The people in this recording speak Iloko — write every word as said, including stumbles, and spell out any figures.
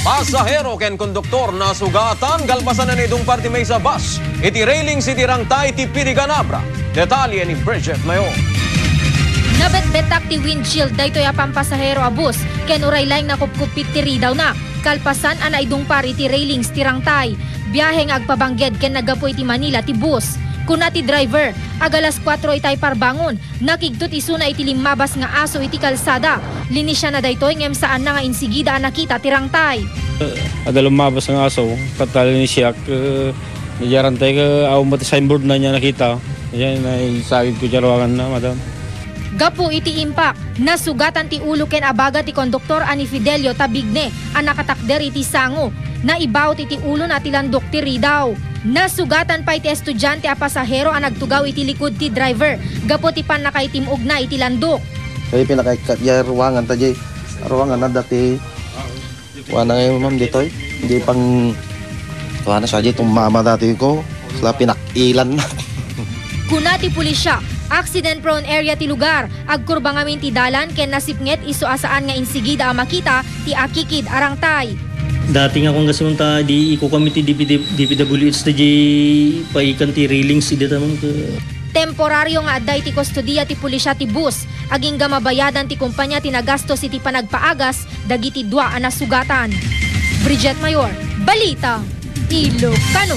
Pasahero ken konduktor nasugatan kalpasan a naidungpar ti maysa a bus iti railings iti rangtay ti Piriganabra. Detalye ni Bridget Mayor. Nabetbetak ti windshield daytoy a pampasahero a bus ken uray laeng nakupkuppit ti ridawna kalpasan a naidungpar iti railings ti rangtay. Biahe nga agpabangged ken naggapu iti Manila ti bus. Kuna ti driver, ag alas kuatro itay parbangon, nakigtot isuna iti limmabas nga aso iti kalsada. Linisianna daytoy ngem saanna nga insigida a nakita ti rangtay. Adda lummabas nga aso, ket ta linisiak, eh, diay rangtay, eh, awan met ti signboard na nia nakita. Diay naisagidko diay ruanganna, madam. Gapu iti impak, nasugatan ti ulo ken abaga ti konduktor a ni Fidelio Tabigne a nakatakder iti sango. Naibaut iti ulona ti landok ti ridaw. Nasugatan pay ti estudiante a pasahero a nagtugaw iti likud ti driver gapu ti pannakaitim-ogna iti landok. Kay pinakaikkat diay ruangan ta diay ruangan adda ti kuana ngay ma'am ditoy. Di pang kuana sa diay tummama dati ko. Sala pinak-ilan na. Kuna ti pulisya, accident-prone area ti lugar. Agkurba ngamin ti dalan ken nasipnget isu a saan nga insigida a makita ti akikid a rangtay. Dati nga kung gasunta, di iko kami ti D P W H ta diay paikan ti railings idi tamon ka. Temporario nga adda iti kustodia ti pulisya ti bus. Agingga mabayadan ti kumpanya ti nagastos iti panagpaagas dagiti dua a nasugatan. Bridget Mayor, Balita, Ilocano.